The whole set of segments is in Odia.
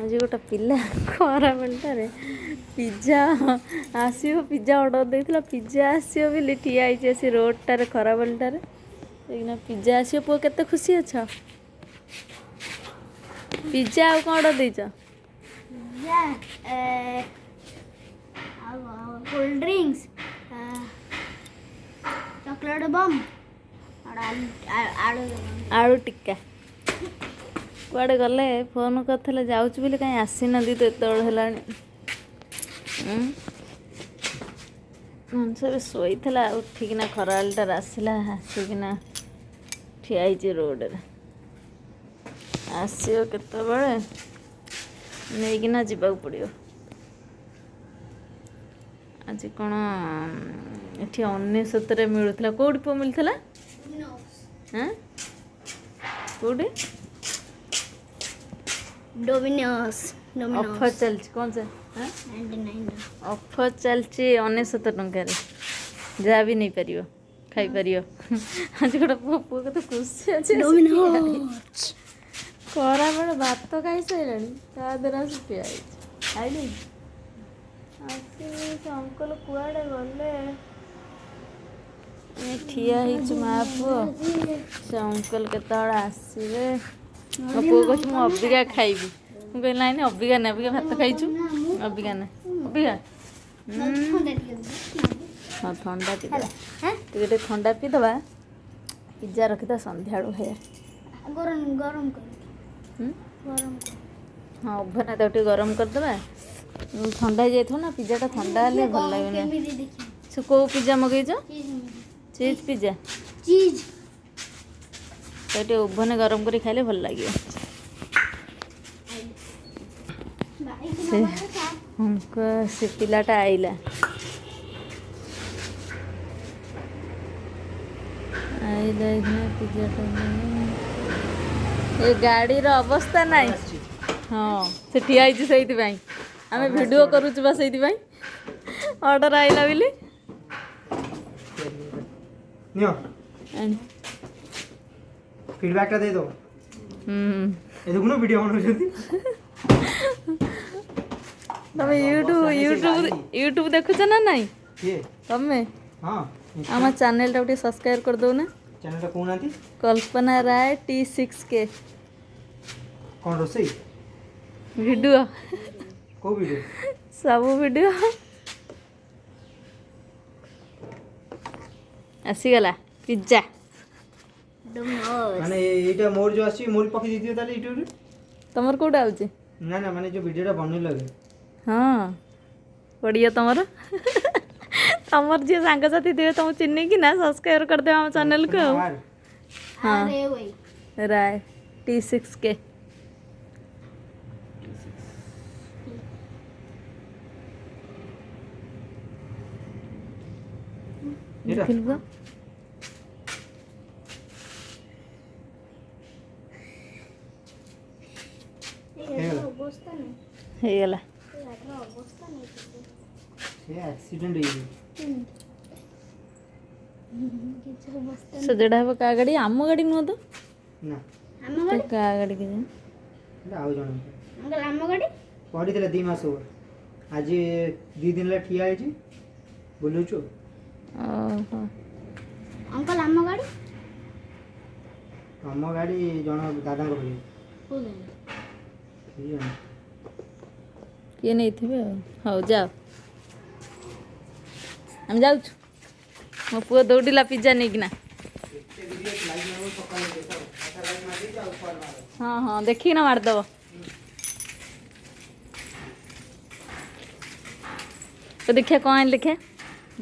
ଆଜି ଗୋଟେ ପିଲା ଖରାବେଳଟାରେ ପିଜ୍ଜା ଆସିବ, ପିଜ୍ଜା ଅର୍ଡ଼ର ଦେଇଥିଲା, ପିଜ୍ଜା ଆସିବ ବୋଲି ଠିଆ ହେଇଛି ଆସି ରୋଡ଼ଟାରେ ଖରାବେଳଟାରେ। ଏଇନା ପିଜ୍ଜା ଆସିବ। ପୁଅ କେତେ ଖୁସି ଅଛ? ପିଜ୍ଜା ଆଉ କ'ଣ ଅର୍ଡ଼ର ଦେଇଛ? କୋଲ୍ଡ ଡ୍ରିଙ୍କସ୍, ଚକୋଲେଟ୍ ବମ୍, ଆଳୁ ଆଳୁ ଟିକ୍କା। କୁଆଡ଼େ ଗଲେ? ଫୋନ୍ କରିଥିଲେ ଯାଉଛି ବୋଲି, କାହିଁ ଆସିନାହାନ୍ତି ତ ଏତେବେଳ ହେଲାଣି। ମଣିଷ ଏବେ ଶୋଇଥିଲା, ଉଠିକିନା ଖରାବେଳଟାରେ ଆସିଲା, ଆସିକିନା ଠିଆ ହେଇଛି ରୋଡ଼ରେ। ଆସିବ କେତେବେଳେ ନେଇକିନା ଯିବାକୁ ପଡ଼ିବ। ଆଜି କ'ଣ ଏଠି 99ରେ ମିଳୁଥିଲା? କେଉଁଠି ପୁଅ ମିଳୁଥିଲା? ହଁ, କେଉଁଠି? ଡୋମିନୋସ୍। ଅଫର୍ ଚାଲିଛି କ'ଣ? ଅଫର୍ ଚାଲିଛି 99 ଟଙ୍କାରେ ଯାହା ବି ନେଇପାରିବ, ଖାଇପାରିବ। ଆଜି ଗୋଟେ ପୁଅ କେତେ ଖୁସି ଅଛି। ଖରାବେଳେ ଭାତ ଖାଇସାରିଲାଣି, ତା ଦେହରେ ଆସି ଠିଆ ହେଇଛି। ଖାଇଲି ଆସି। ସେ ଅଙ୍କଲ କୁଆଡ଼େ ଗଲେ? ଆମେ ଠିଆ ହେଇଛୁ ମା ପୁଅ, ସେ ଅଙ୍କଲ କେତେବେଳେ ଆସିବେ। ମୋ ପୁଅ କହୁଛି ମୁଁ ଅବିକା ଖାଇବି। ମୁଁ କହିଲି ନାଇଁ ନାଇଁ, ଅବିକା ନାଇଁ, ଅବିକା ଭାତ ଖାଇଛୁ, ଅବିକା ନାଇଁ, ଅବିକା। ହଁ, ଥଣ୍ଡା ପିଇଦେବା ଟିକେ, ଟିକେ ଥଣ୍ଡା ପିଇଦେବା। ପିଜ୍ଜା ରଖିଦେବା, ସନ୍ଧ୍ୟାବେଳକୁ ଖାଇବା। ଗରମ ଗରମ। ହଁ, ଓଭେନ୍ ତାକୁ ଟିକେ ଗରମ କରିଦେବା। ଥଣ୍ଡା ହେଇଯାଇଥିବ ନା ପିଜ୍ଜାଟା, ଥଣ୍ଡା ହେଲେ ଭଲ ଲାଗିବନି। ସେ କେଉଁ ପିଜ୍ଜା ମଗେଇଛ? Cheese pizza. Cheese. ତାକୁ ଟିକେ ଓଭେନ୍ ଗରମ କରି ଖାଇଲେ ଭଲ ଲାଗିବ। ସେ ସେ ପିଲାଟା ଆଇଲା, ଆଇଲା ପିଜ୍ଜାଟା। ଏ ଗାଡ଼ିର ଅବସ୍ଥା ନାହିଁ। ହଁ, ସେ ଠିଆ ହେଇଛି ସେଇଥିପାଇଁ, ଆମେ ଭିଡ଼ିଓ କରୁଛୁ ବା ସେଇଥିପାଇଁ, ଅର୍ଡ଼ର ଆଇଲା ବୋଲି। ଫିଡବ୍ୟାକଟା ଦେଇଦେବ। ଏ ଦେଖୁନ, ଭିଡ଼ିଓ ବନାଉଛନ୍ତି। ତମେ ୟୁଟ୍ୟୁବ ଦେଖୁଛ ନା ନାଇଁ ତମେ? ଆମ ଚ୍ୟାନେଲଟାକୁ ଟିକେ ସବସ୍କ୍ରାଇବ କରିଦଉନା। ଚ୍ୟାନେଲଟା କହୁନାହାନ୍ତି? କଳ୍ପନା ରାୟ T6K। କ'ଣ ରୋଷେଇ ଭିଡ଼ିଓ? କୋଉ ଭିଡ଼ିଓ? ସବୁ ଭିଡ଼ିଓ। ଆସିଗଲା ପିଜ୍ଜା। ମାନେ ଏଇଟା ମୋର ଯୋଉ ଆସୁଛି, ମୋର ପକେଇ ଦେଇଥିବ ତାହେଲେ ୟୁଟ୍ୟୁବରେ। ତମର କୋଉଟା ଆଉଛି? ନା ନା, ମାନେ ଯୋଉ ଭିଡ଼ିଓଟା ବନେଇଲ ଏବେ। ହଁ, ପଡ଼ିବ ତମର। ତମର ଯିଏ ସାଙ୍ଗସାଥି ଥିବେ ତମକୁ ଚିହ୍ନିକି ନା ସବସ୍କ୍ରାଇବ କରିଦେବେ ଆମ ଚ୍ୟାନେଲକୁ। ଆଉ ହଁ, ରାୟ T6K। ଦେଖିଲୁ ତ ହେଇଗଲା। ସଜଡ଼ା ହବ। କାହା ଗାଡ଼ି? ଆମ ଗାଡ଼ି ନୁହଁ ତ? କାହା ଗାଡ଼ି କେଜାଣି? ଆଉ ଜଣେ ଆମ ଗାଡ଼ି ପଡ଼ିଥିଲା 2 ମାସ ହବ, ଆଜି 2 ଦିନ ହେଲା ଠିଆ ହେଇଛି, ବୁଲୁଛୁ। ଓହୋ। ଅଙ୍କଲ, ଆମ ଗାଡ଼ି? ଆମ ଗାଡ଼ି ଜଣ ଦାଦାଙ୍କ ପାଖରେ। କିଏ ନେଇଥିବେ ଆଉ। ହଉ ଯାଅ, ଆମେ ଯାଉଛୁ। ମୋ ପୁଅ ଦୌଡ଼ିଲା ପିଜ୍ଜା ନେଇକିନା। ହଁ ହଁ, ଦେଖିକିନା ମାରିଦେବ ତ। ଦେଖିବା କ'ଣ ଆଣିଲେ, ଦେଖିଆ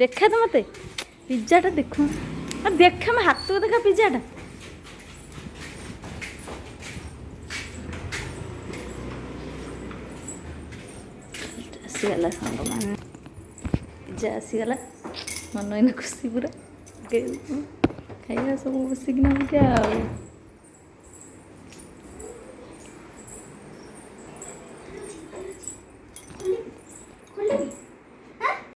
ଦେଖା ତ ମୋତେ ପିଜ୍ଜାଟା ଦେଖୁ। ଦେଖା ମୋ ହାତକୁ, ଦେଖା ପିଜ୍ଜାଟା। ଆସିଗଲା ସାଙ୍ଗମାନେ, ପିଜ୍ଜା ଆସିଗଲା। ମନ ଏଇନା ଖୁସି ପୁରା। ଖାଇବା ସବୁ ବସିକିନା ଟିକେ ଆଉ।